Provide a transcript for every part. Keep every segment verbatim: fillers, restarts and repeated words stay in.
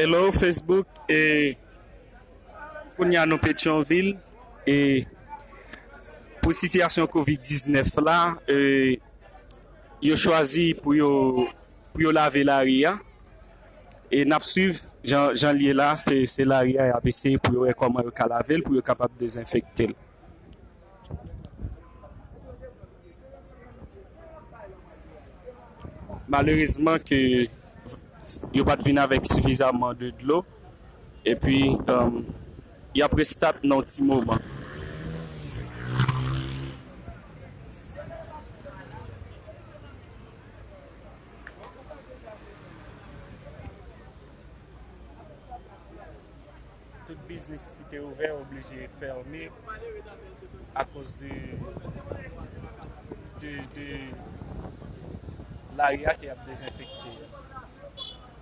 Hello Facebook, e kounye a nou Petyonvil, e pou sitiyasyon kovid diznèf la, e yo chwazi pou yo, pou yo lave lari a. E n ap swiv jan, jan l ye la, se, se lari a y ap eseye pou yo wè kòman yo ka lave l, pou yo kapab dezenfekte l. Malerezman ke yo pa t vin avèk sifizaman de dlo, epi, um, y ap restart nan yon ti moman. Tout biznis ki te ouvè oblije fèmen akoz de, de, de lari a ke y ap dezenfekte.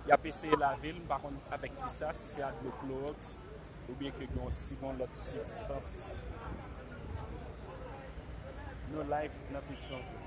Y ap eseye lave l, m pa konn avèk kisa, si se ak dlo klowòks oubyen ke gon, si gon lòt sibstans. Nou live nan Petyonvil.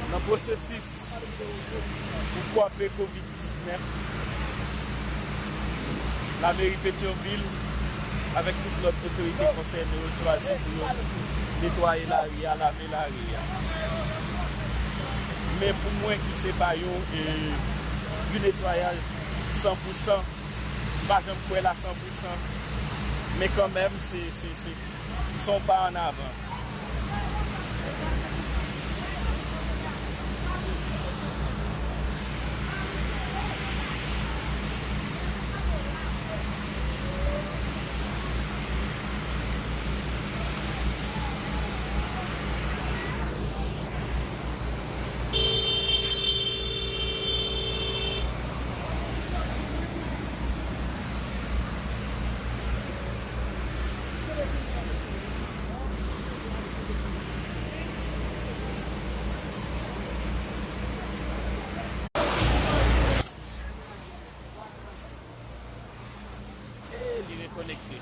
Nan pwosesis pou kwape kovid diznèf, lameri Petyonvil avèk tout lòt otorite konsène yo chwazi pou yo netwaye lari a, lave lari a. Men pou mwen ki se pa yon, e, yon netwayaj san pou san, m pa janm kwè l a san pou san, men kanmenm, se, se, se, se yon pa ann avan. E li rekonekte.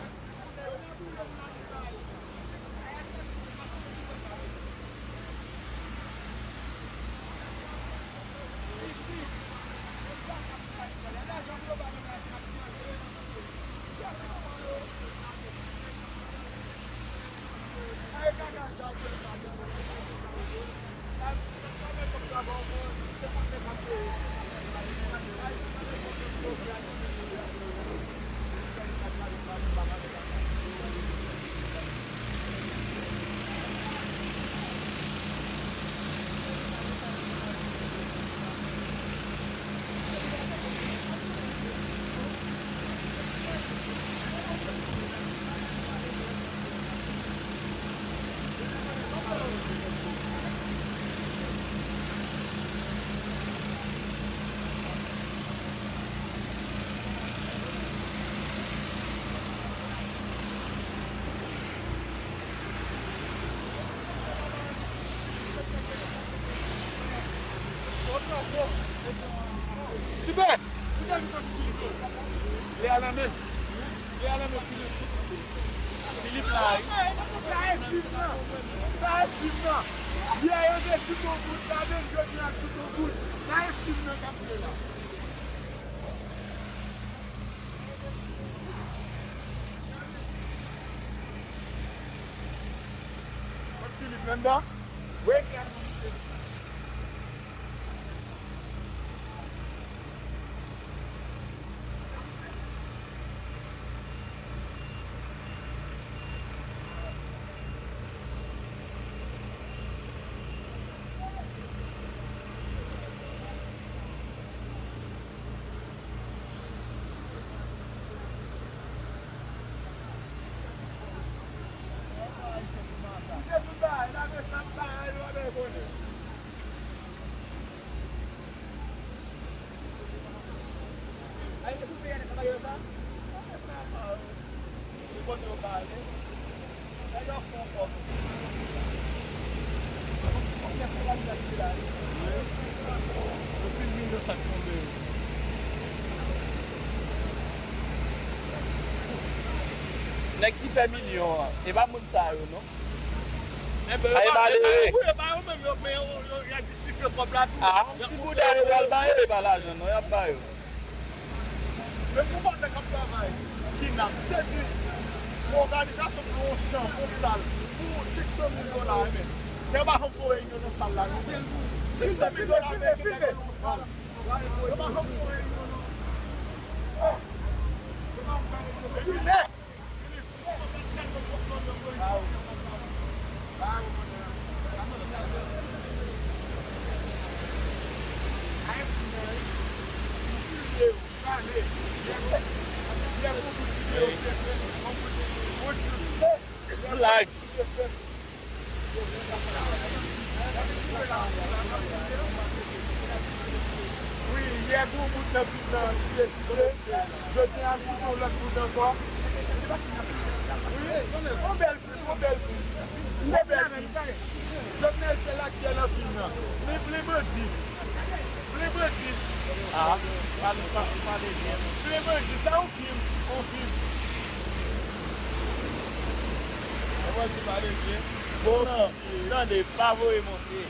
Al anmè. Al anmè Filip. Filip la, wi. Sa e fim nan. Sa e fim nan. Yè yo te chute yon bout ladan l, jodi a chute yon bout. Sa e fim nan k ap jwe la. Kot Filip, Landa? Wi, Landa. Nèg ki fè milyon an, e pa moun sa yo, non. Ay, malere. Wi, e pa yo menm, yo, men yo, yo, y a di sifle kòb la tou. Ah, ti bouda yo pral ba yo, e pa lajan, non, y ap ba yo. Men pou kòb nèg k ap travay, ki n ap sezi yon òganizasyon pou yon chanm, yon sal, pou senk san mil dola, men nèg pa janm fè yon reyinyon nan sal la, non. Senk san mil dola, men nèg nan yon sal. Yo pa janm fè yon reyinyon, non. Yo pa janm fè yon reyinyon. Black. Wi, yè gwo bout nan fim nan ki deside, jodi a l fout yon lòt bout ankò. Wi, yon bèl fim, yon bèl fim. Yon bèl fim. Jovenel se laktè nan fim nan. Li plen bandi. Plen bandi. Ah, pale, pale, pale byen. Plen bandi, sa yon fim, yon fim. Pale byen. Bon, tande, pa voye monte.